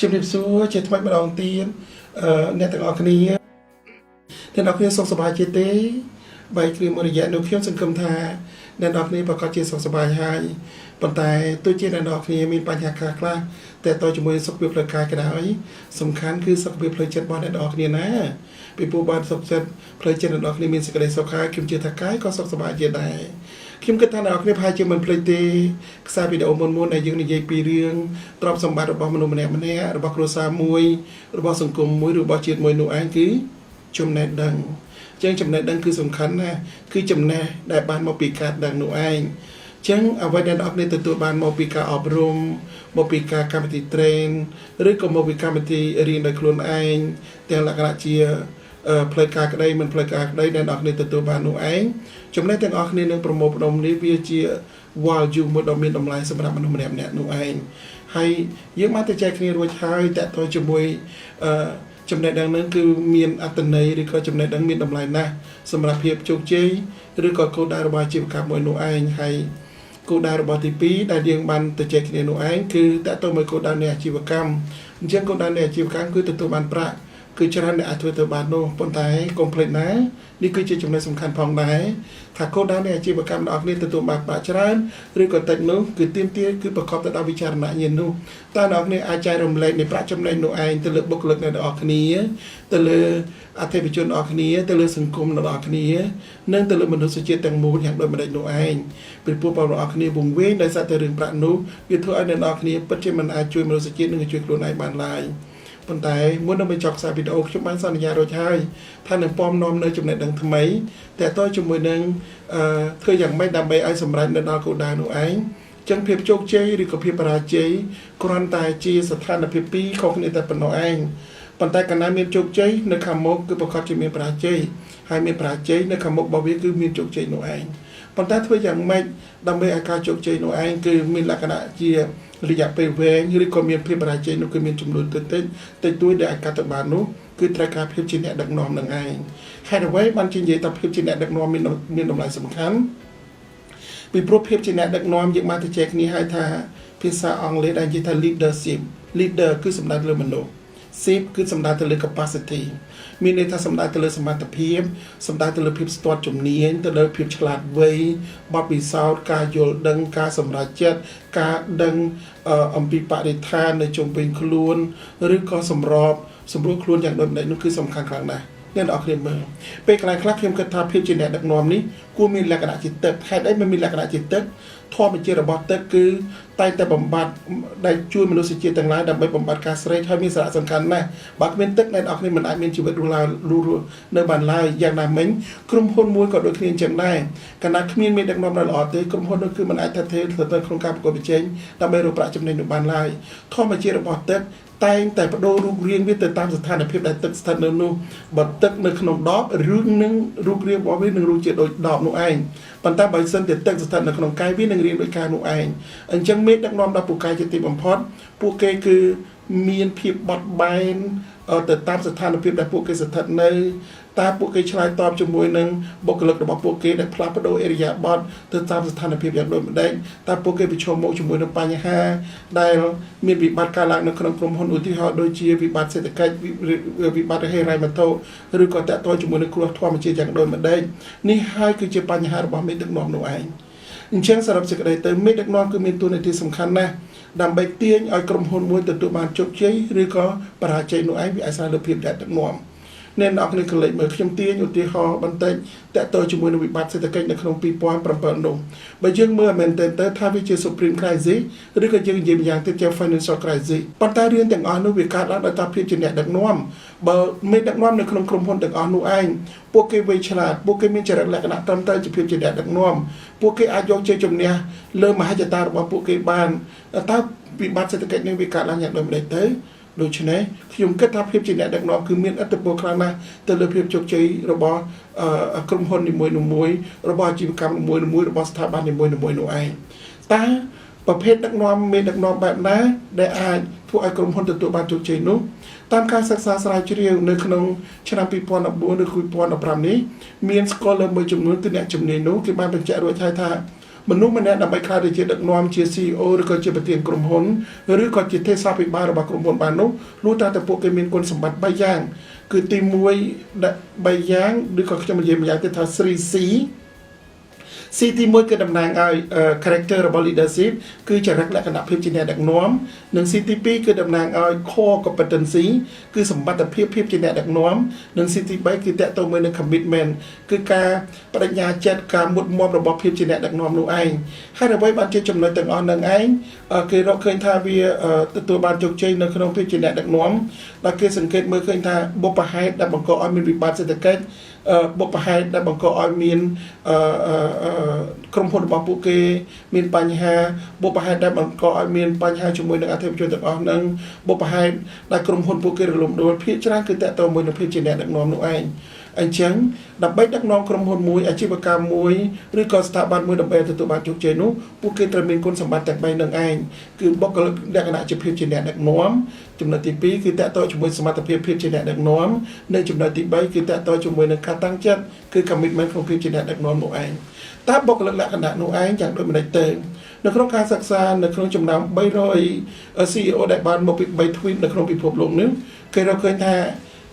ជំរាបសួរជាថ្មីម្ដងទៀតអឺអ្នកទាំងអស់គ្នាអ្នកទាំងអស់គ្នាសុខសប្បាយជាទេបីគ្រាមួយរយៈនោះខ្ញុំសង្ឃឹមថាអ្នកទាំងអស់គ្នាប្រាកដជាសុខសប្បាយហើយប៉ុន្តែទោះជាអ្នកទាំងអស់គ្នាមានបញ្ហាខ្លះខ្លះតែតជាមួយសុខភាពផ្លូវកាយក៏ដោយសំខាន់គឺសុខភាពផ្លូវចិត្តរបស់អ្នកទាំងអស់គ្នាណាពីព្រោះបានសុខចិត្តផ្លូវចិត្តអ្នកទាំងអស់គ្នាមានសេចក្តីសុខហើយខ្ញុំជឿថាកាយក៏សុខសប្បាយជាដែរខ្ញុំគិតថាអ្នកនរគ្នាប្រហែលជាមិនភ្លេចទេខ្សែវីដេអូមុនៗដែលយើងនិយាយពីរឿងទ្រព្យសម្បត្តិរបស់មនុស្សម្នាក់ម្នាក់របស់គ្រួសារមួយរបស់សង្គមមួយឬរបស់ជាតិមួយនោះឯងគឺចំណេះដឹងអញ្ចឹងចំណេះដឹងគឺសំខាន់ណាស់គឺចំណេះដែលបានមកពីការដឹងនោះឯងចឹងអ្វីដែលអ្នកនរទទួលបានមកពីការអប់រំមកពីការកម្មវិធី train ឬក៏មកពីកម្មវិធីរៀនដោយខ្លួនឯងទាំងលក្ខណៈជាផ្លូវការក្តីមិនផ្លូវការក្តីដែលអ្នកនរទទួលបាននោះឯងចំណេះទាំងអស់គ្នានឹងប្រមូលផ្ដុំនេះវាជា value មួយដ៏មានតម្លៃសម្រាប់មនុស្សម្នាក់ៗនោះឯងហើយយើងបានទៅចែកគ្នារួចហើយតើតើជាមួយអឺចំណេះដឹងនឹងគឺមានអត្ថន័យឬក៏ចំណេះដឹងមានតម្លៃណាស់សម្រាប់ភាពជោគជ័យឬក៏គោលដៅរបស់អាជីវកម្មមួយនោះឯងហើយគោលដៅរបស់ទី2ដែលយើងបានទៅចែកគ្នានោះឯងគឺតើតើមួយគោលដៅនៃអាជីវកម្មអញ្ចឹងគោលដៅនៃអាជីវកម្មគឺទទួលបានប្រាក់គឺច្រើនអ្នកអាចធ្វើទៅបាននោះប៉ុន្តែកុំភ្លេចណានេះគឺជាចំណុចសំខាន់ផងដែរថាគោលដៅនៃអាជីវកម្មរបស់អ្នកទទួលបានប្រាក់ច្រើនឬក៏តិចនោះគឺទាមទារគឺប្រកបទៅដោយវិចារណញ្ញាណនោះតើអ្នកនរអាចចែករំលែកនៃប្រាក់ចំណេញនោះឯងទៅលើបុគ្គលិកអ្នកទាំងអស់គ្នាទៅលើអតិថិជនអស់គ្នាទៅលើសង្គមរបស់គ្នានិងទៅលើមនុស្សជាតិទាំងមូលយ៉ាងដូចម្តេចនោះឯងពីព្រោះបងប្អូនគ្នាវង្វេងដោយសារតែរឿងប្រាក់នោះវាធ្វើឲ្យអ្នកនរគ្នាពិតជាមិនអាចជួយមនុស្សជាតិនិងជួយខ្លួនឯងបានឡើយប៉ុន្តែមុននឹងបញ្ចប់ខ្សែវីដេអូខ្ញុំបានសន្យារួចហើយថានឹងពំនាំនៅចំណេះដឹងថ្មីតើតើជាមួយនឹងអឺធ្វើយ៉ាងម៉េចដើម្បីឲ្យសម្រេចនៅដល់គោលដៅនោះឯងចឹងភាពជោគជ័យឬក៏ភាពបរាជ័យគ្រាន់តែជាស្ថានភាពពីរខុសគ្នាតែប៉ុណ្ណោះឯងប៉ុន្តែកាលណាមានជោគជ័យនៅខាងមុខគឺប្រាកដជាមានបរាជ័យហើយមានបរាជ័យនៅខាងមុខរបស់វាគឺមានជោគជ័យនោះឯងប៉ុន្តែធ្វើយ៉ាងម៉េចដើម្បីឲ្យការជោគជ័យនោះឯងគឺមានលក្ខណៈជារយៈពេលវែងឬក៏មានភាពបរាជ័យនោះគឺមានចំនួនតិចតិចតិចតួចដែលអាចកាត់ទៅបាននោះគឺត្រូវការភាពជាអ្នកដឹកនាំនឹងឯងហេតុអ្វីបានជានិយាយថាភាពជាអ្នកដឹកនាំមានមានតម្លៃសំខាន់ពីព្រោះភាពជាអ្នកដឹកនាំយើងបានទៅចែកគ្នាឲ្យថាភាសាអង់គ្លេសដែលនិយាយថា leadership leader គឺសំដៅលើមនុស្ស ship គឺសំដៅទៅលើ capacity មានន័យថាសំដៅទៅលើសមត្ថភាពសំដៅទៅលើភាពស្ទាត់ជំនាញទៅលើភាពឆ្លាតវៃបទពិសោធន៍ការយល់ដឹងការសម្រេចចិត្តការដឹងអំពីបរិស្ថាននៅជុំវិញខ្លួនឬក៏សម្របសម្រួលខ្លួនយ៉ាងដូចម្តេចនោះគឺសំខាន់ខ្លាំងណាស់អ្នកនរគ្នាមើលពេលកន្លែងខ្លះខ្ញុំគិតថាភាពជាអ្នកដឹកនាំនេះគួរមានលក្ខណៈជាទឹកហេតុអីមិនមានលក្ខណៈជាទឹកធម្មជាតិរបស់ទឹកគឺតែងតែបំបត្តិដែលជួយមនុស្សជាតិទាំងឡាយដើម្បីបំបត្តិការស្រេកហើយមានសារៈសំខាន់ណាស់បើគ្មានទឹកអ្នកនរគ្នាមិនអាចមានជីវិតរស់ឡើយរស់នៅបានឡើយយ៉ាងណាមិញក្រុមហ៊ុនមួយក៏ដូចគ្នាអញ្ចឹងដែរកាលណាគ្មានមេដឹកនាំដ៏ល្អទេក្រុមហ៊ុននោះគឺមិនអាចថិតថេរទៅក្នុងការប្រកួតប្រជែងដើម្បីរកប្រាក់ចំណេញនោះបានឡើយធម្មជាតិរបស់ទឹកតែងតែបដូររូបរាងវាទៅតាមស្ថានភាពដែលទឹកស្ថិតនៅនោះបើទឹកនៅក្នុងដបរឿងនឹងរូបរាងរបស់វានឹងរូបជាដូចដបនោះឯងប៉ុន្តែបើសិនជាទឹកស្ថិតនៅក្នុងកាយវានឹងរាងដូចកាយនោះឯងអញ្ចឹងមេដឹកនាំដល់ពូកែជាទីបំផុតពួកគេគឺមានភាពបត់បែនទៅតាមស្ថានភាពដែលពួកគេស្ថិតនៅតើពួកគេឆ្លើយតបជាមួយនឹងបុគ្គលិករបស់ពួកគេដែលផ្លាស់ប្ដូរឥរិយាបថទៅតាមស្ថានភាពយ៉ាងដូចម្ដេចតើពួកគេប្រឈមមុខជាមួយនឹងបញ្ហាដែលមានវិបត្តិកើតឡើងនៅក្នុងក្រុមហ៊ុនឧទាហរណ៍ដូចជាវិបត្តិសេដ្ឋកិច្ចវិបត្តិហិរញ្ញវត្ថុឬក៏តកតជាមួយនឹងគ្រោះធម្មជាតិយ៉ាងដូចម្ដេចនេះហើយគឺជាបញ្ហារបស់មេដឹកនាំនោះឯងអញ្ចឹងសរុបសេចក្តីទៅមេដឹកនាំគឺមានតួនាទីសំខាន់ណាស់ដើម្បីទាញឲ្យក្រុមហ៊ុនមួយទទួលបានជោគជ័យឬក៏បរាជ័យនោះឯងវាអាស្រ័យលើភាពដែលដឹកនាំអ្នកនរគ្នាក៏លេចមើលខ្ញុំទាញឧទាហរណ៍បន្តិចតកតទៅជាមួយនឹងវិបត្តិសេដ្ឋកិច្ចនៅក្នុង2007នោះបើយើងមើលមែនទែនទៅថាវាជា Supreme Crisis ឬក៏យើងនិយាយម្យ៉ាងទៀតជា Financial Crisis ប៉ុន្តែរឿងទាំងអស់នោះវាកើតឡើងដោយសារភាពជាអ្នកដឹកនាំបើមេដឹកនាំនៅក្នុងក្រុមហ៊ុនទាំងអស់នោះឯងពួកគេវៃឆ្លាតពួកគេមានចរិតលក្ខណៈត្រឹមត្រូវជាភាពជាអ្នកដឹកនាំពួកគេអាចយកជ័យជំនះលើមហិច្ឆតារបស់ពួកគេបានតើវិបត្តិសេដ្ឋកិច្ចនេះវាកើតឡើងយ៉ាងដូចម្តេចទៅដូច្នេះខ្ញុំគិតថាភាពជាអ្នកដឹកនាំគឺមានឥទ្ធិពលខ្លាំងណាស់ទៅលើភាពជោគជ័យរបស់ក្រុមហ៊ុននីមួយៗរបស់អាជីវកម្មនីមួយៗរបស់ស្ថាប័ននីមួយៗនោះឯងតើប្រភេទដឹកនាំមានដឹកនាំបែបណាដែលអាចធ្វើឲ្យក្រុមហ៊ុនទទួលបានជោគជ័យនោះតាមការសិក្សាស្រាវជ្រាវនៅក្នុងឆ្នាំ2014ឬ2015នេះមាន scholar មួយចំនួនគឺអ្នកជំនាញនោះគេបានបញ្ជាក់រួចហើយថា មនុស្សម្នាក់ដើម្បីក្លាយទៅជាដឹកនាំជា CEO ឬក៏ជាប្រធានក្រុមហ៊ុនឬក៏ជាទេសាភិបាលរបស់ក្រុមហ៊ុនបាននោះលុះត្រាតែពួកគេមានគុណសម្បត្តិ3យ៉ាងគឺទី1ដាក់3យ៉ាងឬក៏ខ្ញុំនិយាយម្យ៉ាងទៀតថា 3C C ទី1គឺតំណាងឲ្យ character របស់ leadership គឺចរិតលក្ខណៈភាពជាអ្នកដឹកនាំនិង C ទី2គឺតំណាងឲ្យ core competency គឺសមត្ថភាពភាពជាអ្នកដឹកនាំនិង C ទី3គឺតកតងមួយនឹង commitment គឺការបដិញ្ញាចិត្តការមុតមមរបស់ភាពជាអ្នកដឹកនាំនោះឯងហើយអ្វីបានជាចំណុចទាំងអស់នឹងឯងគេរកឃើញថាវាទទួលបានជោគជ័យនៅក្នុងភាពជាអ្នកដឹកនាំដែលគេសង្កេតមើលឃើញថាបុព្វហេតុដែលបង្កឲ្យមានវិបត្តិសេដ្ឋកិច្ចបុព្វហេតុដែលបង្កឲ្យមានក្រុមហ៊ុនរបស់ពួកគេមានបញ្ហាបុព្វហេតុដែលបង្កឲ្យមានបញ្ហាជាមួយនឹងអតិថិជនទាំងអស់ហ្នឹងបុព្វហេតុដែលក្រុមហ៊ុនពួកគេរលំដួលភាគច្រើនគឺតកតមួយនឹងភាពជាអ្នកដឹកនាំនោះឯងអញ្ចឹងដើម្បីដឹកនាំក្រុមហ៊ុនមួយអាជីវកម្មមួយឬក៏ស្ថាប័នមួយដើម្បីទទួលបានជោគជ័យនោះពួកគេត្រូវមានគុណសម្បត្តិទាំង3នឹងឯងគឺបុគ្គលិកលក្ខណៈជាភាពជាអ្នកដឹកនាំចំណុចទី2គឺតកតជាមួយសមត្ថភាពភាពជាអ្នកដឹកនាំនិងចំណុចទី3គឺតកតជាមួយនឹងការតាំងចិត្តគឺ commitment ក្នុងភាពជាអ្នកដឹកនាំនោះឯងតើបុគ្គលិកលក្ខណៈនោះឯងយ៉ាងដូចម្តេចទៅនៅក្នុងការសិក្សានៅក្នុងចំណោម300 CEO ដែលបានមកពី3ទ្វីបនៅក្នុងពិភពលោកនេះគេរកឃើញថា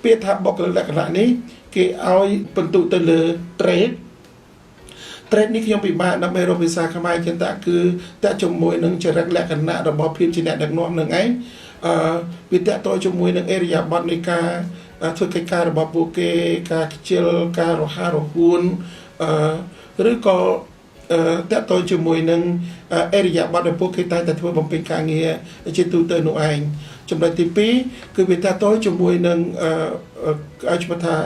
ពាក្យថាបុគ្គលិកលក្ខណៈនេះគេឲ្យពិន្ទុទៅលើ trait trait នេះខ្ញុំពិបាកដើម្បីរកភាសាខ្មែរចិនតាគឺតជាមួយនឹងចរិតលក្ខណៈរបស់ភាពជាអ្នកដឹកនាំនឹងឯងអឺវាតកតជាមួយនឹងអេរិយាបថនៃការធ្វើកិច្ចការរបស់ពួកគេការខ្ជិលការរហ័សរហួនអឺឬក៏តកតជាមួយនឹងអេរិយាបថដែលពួកគេតែងតែធ្វើបំពេញការងារជាទូទៅនោះឯងចំណុចទី2គឺវាតកតជាមួយនឹងឲ្យឈ្មោះថា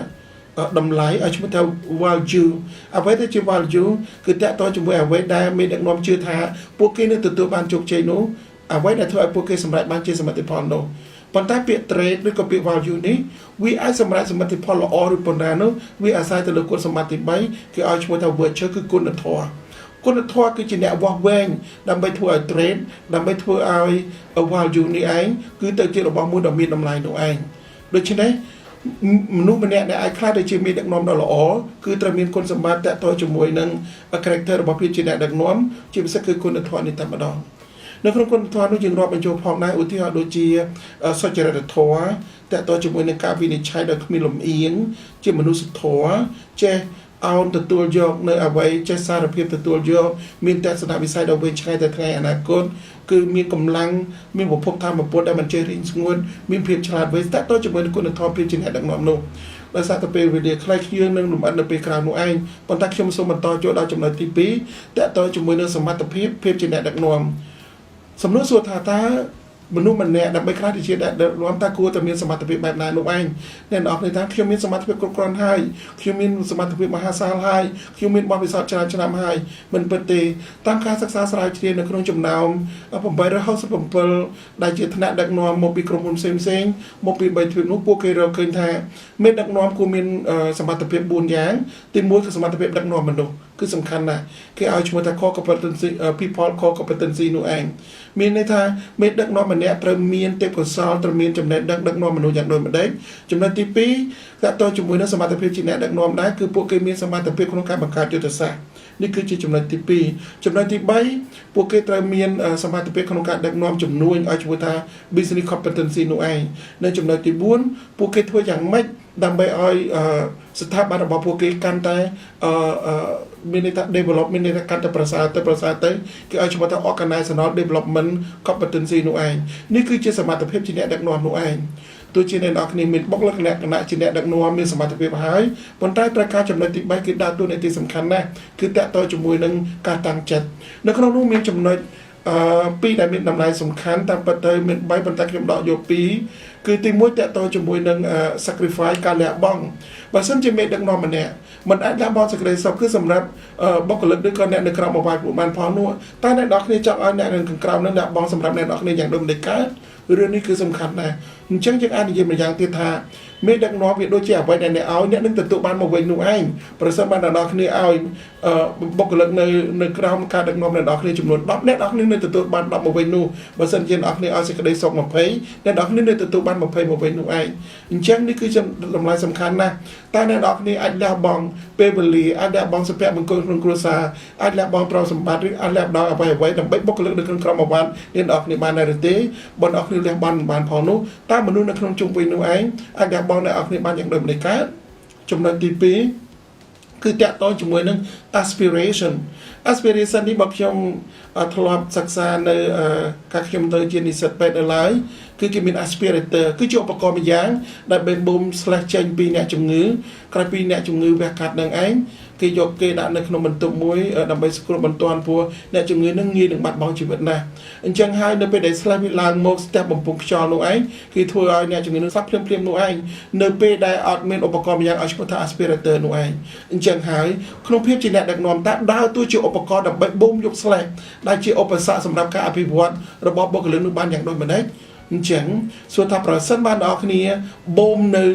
តម្លៃឲ្យឈ្មោះថា value អ្វីដែលជា value គឺតកតជាមួយអ្វីដែលមេដឹកនាំជឿថាពួកគេនឹងទទួលបានជោគជ័យនោះអ្វីដែលធ្វើឲ្យពួកគេសម្រេចបានជាសមិទ្ធផលនោះប៉ុន្តែពាក្យ trait ឬក៏ពាក្យ value នេះវាអាចសម្រេចសមិទ្ធផលល្អឬប៉ុណ្ណានោះវាអាស្រ័យទៅលើគុណសម្បត្តិទី3គឺឲ្យឈ្មោះថា virtue គឺគុណធម៌គុណធម៌គឺជាអ្នកវាស់វែងដើម្បីធ្វើឲ្យ trait ដើម្បីធ្វើឲ្យ value នេះឯងគឺទៅជារបស់មួយដ៏មានតម្លៃនោះឯងដូច្នេះមនុស្សម្នាក់ដែលអាចក្លាយទៅជាមេដឹកនាំដ៏ល្អគឺត្រូវមានគុណសម្បត្តិតកតជាមួយនឹង character របស់ភាពជាអ្នកដឹកនាំជាពិសេសគឺគុណធម៌នេះតែម្ដងនៅក្នុងគុណធម៌នោះយើងរាប់បញ្ចូលផងដែរឧទាហរណ៍ដូចជាសុចរិតធម៌តកតជាមួយនឹងការវិនិច្ឆ័យដោយគ្មានលំអៀងជាមនុស្សធម៌ចេះអោនទទួលយកនៅអ្វីចេះសារភាពទទួលយកមានទស្សនវិស័យដ៏វែងឆ្ងាយទៅថ្ងៃអនាគតគឺមានកម្លាំងមានប្រភពធម៌ពលដែលមិនចេះរីងស្ងួតមានភាពឆ្លាតវៃតទៅជាមួយនឹងគុណធម៌ភាពជាអ្នកដឹកនាំនោះដោយសារតែពេលវេលាខ្លីយើងនឹងលំអិតនៅពេលក្រោយនោះឯងប៉ុន្តែខ្ញុំសូមបន្តចូលដល់ចំណុចទី2តទៅជាមួយនឹងសមត្ថភាពភាពជាអ្នកដឹកនាំសំណួរសួរថាតើមនុស្សម្នាក់ដើម្បីក្លាយទៅជាអ្នកដឹកនាំតើគួរតែមានសមត្ថភាពបែបណានោះឯងអ្នកនរគ្នាថាខ្ញុំមានសមត្ថភាពគ្រប់គ្រាន់ហើយខ្ញុំមានសមត្ថភាពមហាសាលហើយខ្ញុំមានបទពិសោធន៍ច្រើនឆ្នាំហើយមិនពិតទេតាមការសិក្សាស្រាវជ្រាវនៅក្នុងចំណោម867ដែលជាថ្នាក់ដឹកនាំមកពីក្រុមហ៊ុនផ្សេងផ្សេងមកពី3ទ្វីបនោះពួកគេរកឃើញថាមានដឹកនាំគួរមានសមត្ថភាព4យ៉ាងទី1គឺសមត្ថភាពដឹកនាំមនុស្សគឺសំខាន់ណាស់គេឲ្យឈ្មោះថា core competency people core competency នោះឯងមានន័យថាមេដឹកនាំម្នាក់ត្រូវមានទេពកោសល្យត្រូវមានចំណេះដឹងដឹកនាំមនុស្សយ៉ាងដូចម្ដេចចំណុចទី2តកតជាមួយនឹងសមត្ថភាពជាអ្នកដឹកនាំដែរគឺពួកគេមានសមត្ថភាពក្នុងការបង្កើតយុទ្ធសាស្ត្រនេះគឺជាចំណុចទី2ចំណុចទី3ពួកគេត្រូវមានសមត្ថភាពក្នុងការដឹកនាំជំនួញឲ្យឈ្មោះថា business competency នោះឯងនៅចំណុចទី4ពួកគេធ្វើយ៉ាងម៉េចដើម្បីឲ្យស្ថាប័នរបស់ពួកគេកាន់តែមានន័យថា develop មានន័យថាកាន់តែប្រសើរទៅប្រសើរទៅគេឲ្យឈ្មោះថា organizational development competency នោះឯងនេះគឺជាសមត្ថភាពជាអ្នកដឹកនាំនោះឯងទោះជាអ្នកនរគ្នាមានបុគ្គលិកលក្ខណៈជាអ្នកដឹកនាំមានសមត្ថភាពហើយប៉ុន្តែត្រូវការចំណុចទី3គឺដើរតួនាទីសំខាន់ណាស់គឺតកតជាមួយនឹងការតាំងចិត្តនៅក្នុងនោះមានចំណុចអឺពីរដែលមានតម្លៃសំខាន់តាមពិតទៅមាន3ប៉ុន្តែខ្ញុំដកយក2គឺទី1តកតជាមួយនឹង sacrifice ការលះបង់បើសិនជាមេដឹកនាំម្នាក់មិនអាចលះបង់សេចក្តីសុខគឺសម្រាប់បុគ្គលិកឬក៏អ្នកនៅក្រោមបបាយពួកបានផងនោះតែអ្នកនរគ្នាចង់ឲ្យអ្នកនៅខាងក្រោមនឹងលះបង់សម្រាប់អ្នកនរគ្នាយ៉ាងដូចម្តេចកើត រឿងនេះគឺសំខាន់ណាស់អញ្ចឹងយើងអាចនិយាយម្យ៉ាងទៀតថាមេដឹកនាំវាដូចជាអ្វីដែលអ្នកឲ្យអ្នកនឹងទទួលបានមកវិញនោះឯងប្រសិនបានដល់គ្នាឲ្យបុគ្គលិកនៅនៅក្រោមការដឹកនាំអ្នកនរគ្នាចំនួន10អ្នកនរគ្នានឹងទទួលបាន10មកវិញនោះបើសិនជាអ្នកនរគ្នាឲ្យសេចក្តីសុខ20អ្នកនរគ្នានឹងទទួលបាន20មកវិញនោះឯងអញ្ចឹងនេះគឺជាតម្លៃសំខាន់ណាស់តើអ្នកនរគ្នាអាចលះបង់ពេលវេលាអាចលះបង់សុភមង្គលក្នុងគ្រួសារអាចលះបង់ទ្រព្យសម្បត្តិឬអាចលះបង់អ្វីអ្វីដើម្បីបុគ្គលិកនៅក្នុងក្រុមអវ៉ាន់អ្នកនរគ្នាបានដែរឬទេបើអ្នកនរគ្នាលះបង់មិនបានផងនោះតើមនុស្សនៅក្នុងជុំវិញនោះឯងអាចលះបង់អ្នកនរគ្នាបានយ៉ាងដូចម្តេចកើតចំណុចទី2គឺតាក់ទងជាមួយនឹង aspiration aspiration នេះបើខ្ញុំធ្លាប់សិក្សានៅកាលខ្ញុំទៅជានិស្សិតពេទ្យនៅឡើយគឺគេមាន aspirator គឺជាឧបករណ៍ម្យ៉ាងដែលបេះបូម slash ចេញពីអ្នកជំងឺក្រោយពីអ្នកជំងឺវះកាត់នឹងឯងគេយកគេដាក់នៅក្នុងបន្ទប់មួយដើម្បីសង្គ្រោះបន្ទាន់ព្រោះអ្នកជំងឺនឹងងាយនឹងបាត់បង់ជីវិតណាស់អញ្ចឹងហើយនៅពេលដែល slash វាឡើងមកស្ទះបំពង់ខ្យល់នោះឯងគេធ្វើឲ្យអ្នកជំងឺនឹងស្លាប់ភ្លាមភ្លាមនោះឯងនៅពេលដែលអត់មានឧបករណ៍ម្យ៉ាងឲ្យឈ្មោះថា aspirator នោះឯងអញ្ចឹងហើយក្នុងភាពជាអ្នកដឹកនាំតើដើរតួជាឧបករណ៍ដើម្បីបូមយក slash ដែលជាឧបសគ្គសម្រាប់ការអភិវឌ្ឍរបស់បុគ្គលិកនោះបានយ៉ាងដូចម្តេចអញ្ចឹងសួរថាប្រសិនបានអ្នកគ្នាបូមនៅ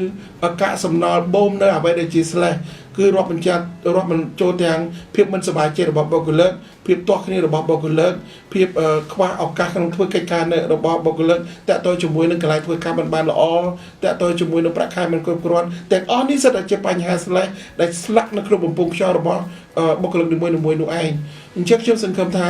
កាកសំណល់បូមនៅអ្វីដែលជា slash គឺរាប់បញ្ជាក់រាប់បញ្ចូលទាំងភាពមិនសប្បាយចិត្តរបស់បុគ្គលិកភាពទាស់គ្នារបស់បុគ្គលិកភាពខ្វះឱកាសក្នុងធ្វើកិច្ចការនៅរបស់បុគ្គលិកតាក់ទងជាមួយនឹងកន្លែងធ្វើការមិនបានល្អតាក់ទងជាមួយនឹងប្រាក់ខែមិនគ្រប់គ្រាន់ទាំងអស់នេះសុទ្ធតែជាបញ្ហា slash ដែលស្លាក់នៅក្នុងបំពង់ខ្យល់របស់បុគ្គលិកនីមួយៗនោះឯងអញ្ចឹងខ្ញុំសង្ឃឹមថា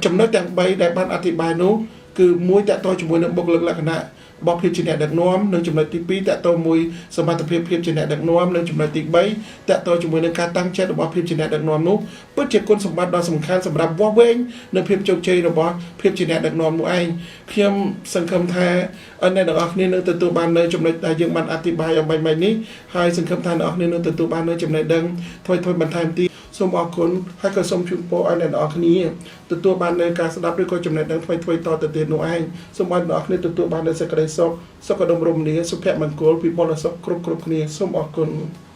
ចំណុចទាំង3ដែលបានអធិប្បាយនោះគឺមួយតាក់ទងជាមួយនឹងបុគ្គលិកលក្ខណៈរបស់ភាពជាអ្នកដឹកនាំនិងចំណុចទី2តាក់ទងមួយសមត្ថភាពភាពជាអ្នកដឹកនាំនិងចំណុចទី3តាក់ទងជាមួយនឹងការតាំងចិត្តរបស់ភាពជាអ្នកដឹកនាំនោះពិតជាគុណសម្បត្តិដ៏សំខាន់សម្រាប់វាស់វែងនៅភាពជោគជ័យរបស់ភាពជាអ្នកដឹកនាំនោះឯងខ្ញុំសង្ឃឹមថាអ្នកទាំងអស់គ្នានឹងទទួលបាននៅចំណុចដែលយើងបានអធិប្បាយអម្បាញ់មិញនេះហើយសង្ឃឹមថាអ្នកទាំងអស់គ្នានឹងទទួលបាននៅចំណេះដឹងថ្មីៗបន្ថែមទៀតសូមអរគុណហើយក៏សូមជូនពរឲ្យអ្នកទាំងអស់គ្នាទទួលបាននៅការស្ដាប់ឬក៏ចំណេះដឹងថ្មីៗតទៅទៀតនោះឯងសូមឲ្យអ្នកទាំងអស់គ្នាទទួលបាននៅសេចក្តីសុខសុខដុមរមនាសុភមង្គលពិបុលសុខគ្រប់គ្រប់គ្នាសូមអរគុណ។